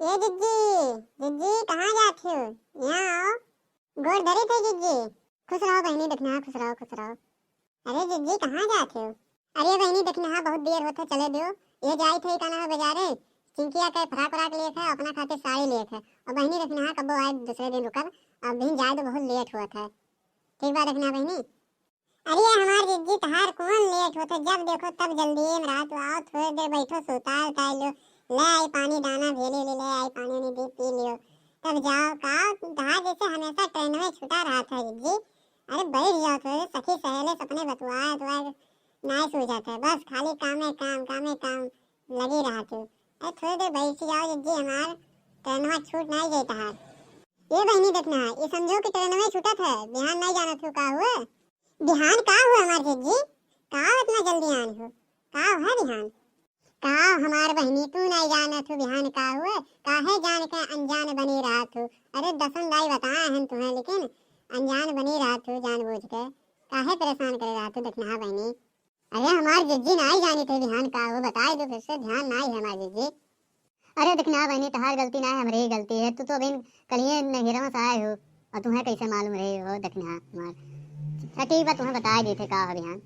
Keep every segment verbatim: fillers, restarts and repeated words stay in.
ए जिज्जी, जिज्जी, कहाँ जात हो? यहाँ आओ। गोड़ धरे थे जिज्जी। खुश रहो बहिनी दखिनहा, खुश रहो, खुश रहो। अरे जिज्जी, कहाँ जात हो? अरे बहिनी दखिनहा, बहुत देर होत है, चले दियो। ये जाई थे, का नाम है, बाजारे, चिंकिया के फ्राक व्राक लिए थे, अपना खातिर साड़ी लिए थे। और बहिनी दखिनहा, कब्बो आए दूसरे दिन रुकब, अब भी जाए तो बहुत लेट होत है। ठीक बा दखिनहा बहिनी। अरे हमार जिज्जी, तहार कौन लेट होत है, जब देखो तब जल्दी में रहत हो। आओ, थोड़ी देर बैठो, सुतार उतार लो, ले आई पानी दाना भेली ले, ले आई पानी उनी दे पी लियो, तब जाओ। का तहार जैसे हमेशा ट्रेन में छुटा रहत है जिज्जी। अरे बैठ जाओ, थोड़े सखी सहेले से अपने बतुआए उतुआए नाई सूझत है, बस खाली कामे काम, कामे काम लगी रहत हो। अरे थोड़ी देर बैठ जाओ जिज्जी, हमार ट्रेनवा छूट नाई जाए तहार। ये बहिनी दखिनहा, ये समझो कि ट्रेनवा छूटत है, बिहान नाई जानत हो का हुए। बिहान का हुआ हमार जिज्जी? का इतना जल्दी आन हो? का है बिहान? का हमार बहिनी, तू नाई जानत हो बिहान का हुआ? काहे जान के अनजान बनी रहत हो? अरे दसन दाई बताए हैं तुम्हें, लेकिन अनजान बनी रहत हो जानबूझ के। काहे परेशान करे रहत हो दखिनहा बहिनी? अरे हमार जिज्जी नाई जानी थे बिहान का हुआ, बताए दो फिर से, ध्यान नाई है हमार जिज्जी। अरे दखिनहा बहिनी, तहार गलती ना है, हमरे ही गलती है। तू तो अभी कलिए नहिरवा से आए हो और तुम्हें कैसे मालूम रहे हो दखिनहा हमार? अच्छा ठीक बा, तुम्हें बताए देते का हो बिहान।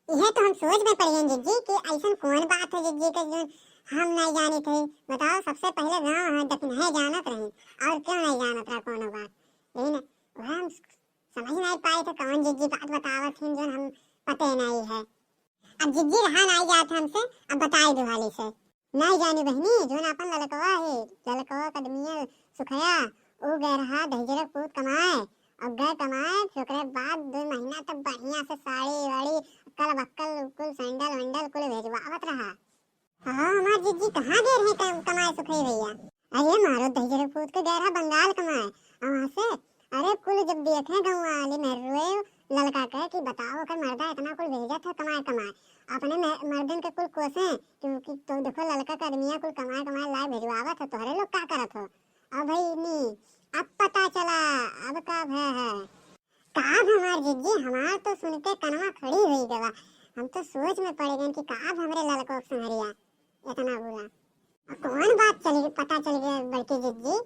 यह तो हम सोच में पड़े हैं जिज्जी कि ऐसन कौन बात है जिज्जी के जो हम नहीं जाने थे। बताओ, सबसे पहले गाँव है दखिनहा जानत रहे, और क्यों नहीं जानत रहा कोनो बात, लेकिन वह हम समझ नहीं पाए थे कौन जिज्जी बात बतावत हैं जो हम पते नहीं है। अब जिज्जी रहा नाई जात हमसे, अब बताई दो हाली से। नाई जानी बहिनी, जोन आपन ललकवा है, ललकवा कदमिया सुखया, ऊ गए रहा दहिजरक पूत कमाए। अब गए कमाए, फिर ओकरे बाद दो महीना तक बढ़िया से साड़ी वाड़ी, अक्कल बक्कल, कुल सैंडल वैंडल कुल भेजवावत रहा। हाँ, हमार जिज्जी कहाँ गए रहे कम-, कमाए सुखई भैया? अरे मारो दहिजरक पूत के गए रहा बंगाल कमाए, और वहाँ से अरे कुल जब देखे गाँव वाले मेहरुए ललका के कि बताओ ओकर मर्दा इतना कुल भेजत है कमाए कमाए। अपने मे-, मर्दन के कुल कोसे कि, कि तो देखो ललका के आदमिया कुल कमाए कमाए लाए भेजवावत है, तोहरे लोग का करत हो? अब भाई नी, अब पता चला, अब का भय है? का अब हमार जिज्जी, हमार तो सुन के कनवा खड़ी हुई गवा। हम तो सोच में पड़ गए कि का अब हमरे ललको के संहरिया इतना बुरा। अब कौन बात चली, पता चल गया बड़की जिज्जी?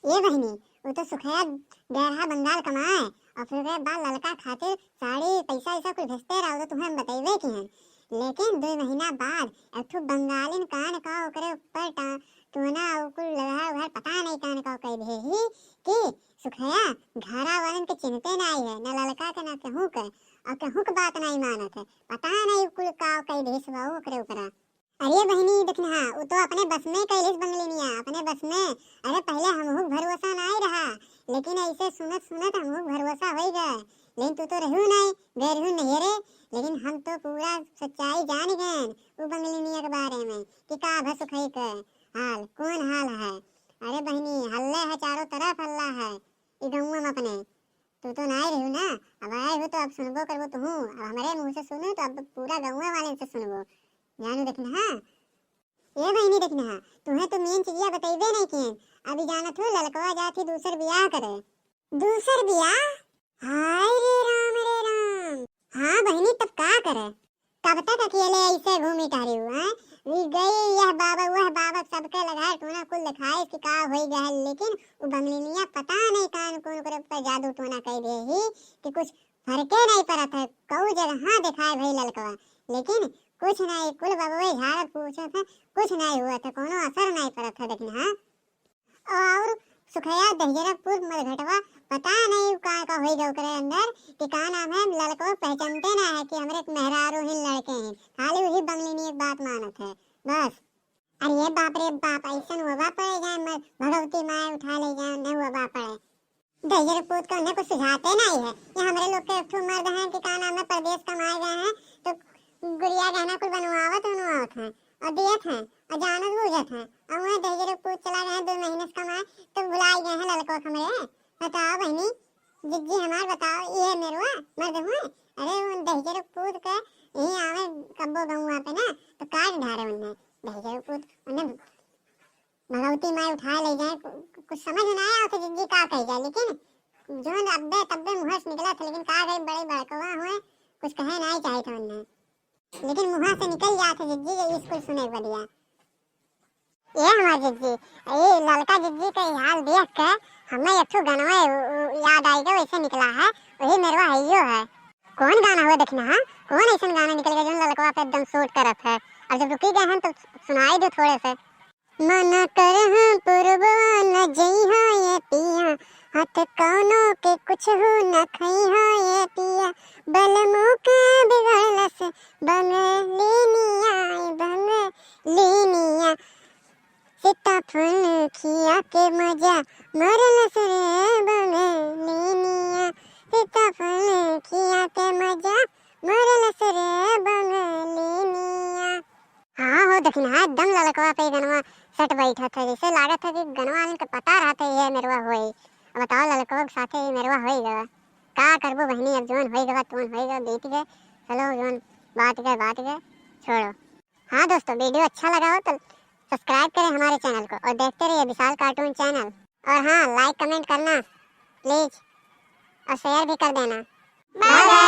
ए बहिनी, वो तो सुखया गए रहा बंगाल कमाए, और फिर ओकरे बाद ललका खातिर साड़ी, पैसा, ऐसा कुछ भेजते रहा, वो तो तुम्हें हम बतैबे की हैं। लेकिन दो महीना बाद एक ठो बंगालिन कान का ओकरे ऊपर टा-, टोना और कुल लहर उहर पता नहीं कान का कह दे ही कि सुखया घरा वालन के चिन्हते नहीं है, न ललका के, न केहू के, और केहू के बात नहीं मानत है। पता नहीं कुल का कह दे बा ओकरे ऊपरा। अरे बहिनी, देखना, उ तो अपने बस में कैलिस बंगलिनिया, अपने बस में। अरे, पहले हमहू के भरोसा नाई रहा, लेकिन ऐसे सुनत सुनत हमहू के भरोसा होई गए। लेकिन तू तो रहू नाई, गए रहू नैहरे, लेकिन हम तो पूरा सच्चाई जान गए उ बंगलिनिया के बारे में कि का भसुखई के हाल, कौन हाल है। अरे बहिनी, हल्ले है, चारों तरफ हल्ला है ई गौवा में अपने। तू तो नाई रहू ना, अब आए हो तो अब सुनबो करबो तुहू। अब हमरे मुँह से सुनू तो अब पूरा गौवा वाले से सुनबो। जानू देखना, हाँ। ए बहिनी देखना, हाँ, तुहे तो मेन चीजिया बतैबे नहीं किए। अभी जानत हो ललकवा जात ही दूसर बियाह करे। दूसर बियाह? हाय रे राम रे राम। हाँ बहिनी, तब का करे? कब तक अकेले ऐसे घूमी टहरी हूँ, हैं? ई गई यह बाबा, वह बाबा, सबके लगाए टोना कुल दिखाए कि का होई गए, लेकिन उ बंगलिनिया पता नहीं कान कौन ओकरे ऊपर जादू टोना कर दे ही कि कुछ फर्के नहीं पड़त है, कऊ जगह दिखाए भई ललकवा, लेकिन कुछ नहीं, कुल बबवे झाड़त पूछत है, कुछ नहीं हुआ था, कोनो असर नहीं पड़त है। देखना, हाँ। और सुखया दहिजरकपुर मरघटवा, पता नहीं का, का होई गए ओकरे अंदर कि का नाम है, ललको पहचानते ना है कि हमरे मेहरारू ही लड़के हैं, खाली वही बंगलिनी एक बात मानत है बस। अरे बाप रे बाप, ऐसन होबा पड़े जाए, मर भगवती माय उठा ले जाए, नहीं होबा पड़े। दहिजरकपूत का उन्हें कुछ सुझाते नहीं है। ये हमरे लोग के एक ठो मर्द हैं कि का नाम है, परदेश कमाए गए हैं, तो गुड़िया गहना कुल बनवावत उनवावत हैं और दियत हैं और जानत बूझत हैं, और वह दहिजरकपूत चला गए हैं दो महीने से कमाए, तो भुलाई गए हैं ललको हमरे। बताओ बहिनी, जिज्जी हमार बताओ, ये मेरुआ मर्द हुए? अरे उन दहिजरकपूत के यही आवे कब्बो गौवा पे ना, तो काट ढारे उनने दहिजरकपूत, उन्हें भगवती माई उठा ले जाए। कु-, कुछ समझ में ना आया उसे जिज्जी का कही जाए, लेकिन जोन अब्बे तब्बे मुँह से निकला था, लेकिन का गए बड़े बड़कवा हुए, कुछ कहे नहीं चाहे थे उनने, लेकिन मुँह से निकल जाते जिज्जी, ये स्कूल सुने के बदिया। ए हमार जिज्जी, ए एक ठो गनवा है, उ, उ, याद आइगा, वैसे निकला है, वही मेरवा हइयो है। कौन गाना हुआ देखना, हाँ? कौन ऐसन गाना निकल गया जौन ललकवा पे एकदम सूट करत है? अब जब रुकी गए हैं तो सुनाई दो थोड़े से। मना कर हाँ पुरबवा न जइहा ये पिया, हाथ कौनो के कुछ हो न खइहा ये पिया, बलमू के बिगड़लस बंगलिनिया, बंगलिनिया, सीताफल खिया के मजा मरलस रे बंगलिनिया, सीताफल खिया के मजा मरलस रे बंगलिनिया। हाँ हो दखिन, हाँ, एकदम ललकवा पे ई गनवा सट बैठत है, जैसे लागत है कि गनवा वालन के पता रहत है ये मेरवा होई। अब बताओ, ललकवा के साथे ये मेरवा होई गवा, का करबू बहिनी, अब जौन होई गवा तौन होई गवा, बीत गए, चलो जौन बात गए बात गए, छोड़ो। हाँ दोस्तों, वीडियो अच्छा लगा हो तो सब्सक्राइब करें हमारे चैनल को और देखते रहिए विशाल कार्टून चैनल। और हाँ, लाइक कमेंट करना प्लीज और शेयर भी कर देना। Bye bye.